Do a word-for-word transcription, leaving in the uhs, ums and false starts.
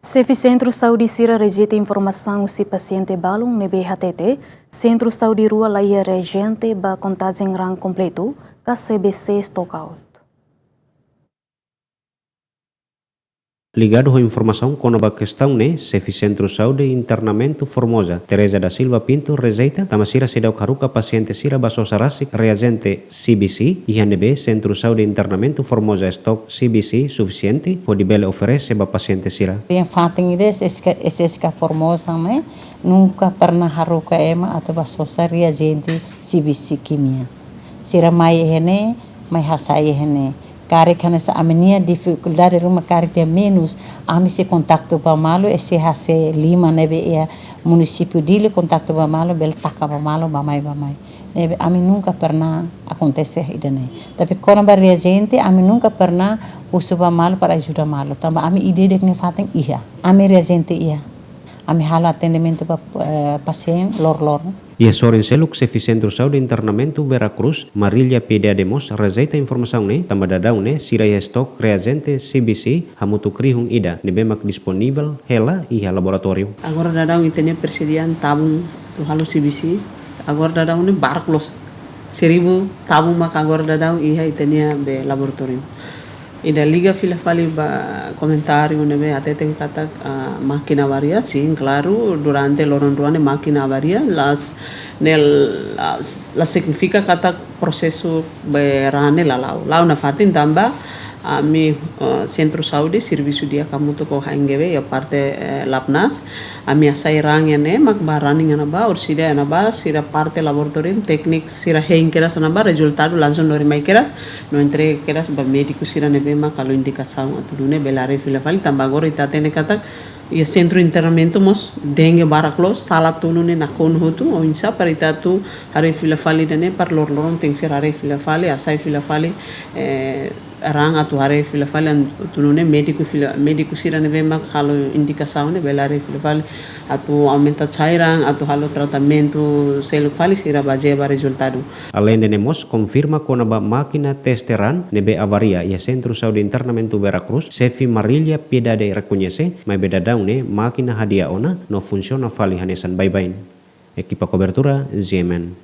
Xefe Sentru Saúde sira rejeita informasaun husi pasiente balun ne'ebé hatete Sentru Saúde rua la iha reajiente ba kontajen raan kompletu ka C B C stockout. Ligadu ho informasaun kona-ba kestaun ne'e, Xefe Sentru Saúde Internamentu Formosa, Teresa da Silva Pinto, rejeita tanba sira seidauk haruka pasiente sira ba sosa rasik reajiente C B C, iha ne'ebé Sentru Saúde Internamentu Formosa stok C B C sufisiente hodi bele oferese ba pasiente sira. Iha fatin ida S S K, S S K Formosa ne'e nunka pernah haruka ema atu ba sosa reajiente C B C kimia. Sira mai iha ne'e, mai hasai iha ne'e. Karik hanesan ami-nia difikuldade ruma karik dia menus, ami sei kontaktu ba malu, S C H C Lima ne'ebé iha munisípiu Dili kontaktu ba malu, bele taka ba malu, bá-mai, bá-mai. Ne'ebé ami nunka pernah akontese ida-ne'e. Tapi kona-ba reajiente, ami nunka pernah husu ba malu para ajuda malu. Tanba ami ida-idak nia fatin iha. Ami reajiente iha. Ami halo atendimentu ba, eh, pasiente loroloron. Iha sorin seluk, Xefe Sentru Saúde Internamentu Vera Cruz, Marilia Piedade mós rejeita informasaun ne'e, tanba daudaun ne'e sira iha stok reajiente C B C hamutuk rihun ida ne'ebé mak disponivel hela iha laboratóriu. Agora daudaun ita-nia persediaan tabung atu halo C B C, agora daudaun ne'e barak loos. Seribu tabung mak agora daudaun iha ita-nia be laboratóriu. Ida liga fila fali ba komentáriu ne'ebé hatete katak, ah, mákina avaria, sin, klaru, durante loron rua ne'e mákina avaria, la'ós, ne'e la'ós, la signifika katak prosesu be raan ne'e la la'o. La'o nafatin tanba ami, eh, Sentru Saúde servisu di'ak hamutuk ho H N G V iha parte, eh, Lapnas. Ami hasai raan iha ne'e mak bá running ona bá, orsida ona bá, sira parte laboratóriu, tékniku sira hein kedas ona bá, rezultadu langsung lori mai kedas, no entrega kedas ba médiku sira ne'ebé mak halo indikasaun atu nune'e bele haree fila fali, tanba agora ita hatene katak iha sentru internamentu mós dengue barak loos, sala tolu ne'e nakonu hotu, oinsá para ita atu haree fila fali ida-ne'e, para loroloron tenkesér haree fila fali, hasai fila fali, eh, raan atu haree fila fali atu nune'e médiku fila, médiku sira ne'ebé mak halo indikasaun ne'e bele haree fila fali atu aumenta cairan, atu halo tratamentu seluk fali sira bazeia ba rezultadu. Aleinde ne'e mós konfirma kona-ba mákina teste raan ne'ebé avaria iha Sentru Saúde Internamentu Vera Cruz, Xefe Marilia Piedade rekoñese, maibé daudaun ne'e mákina hadi'a ona no funsiona fali hanesan baibain. Ekipa kobertura, G M N.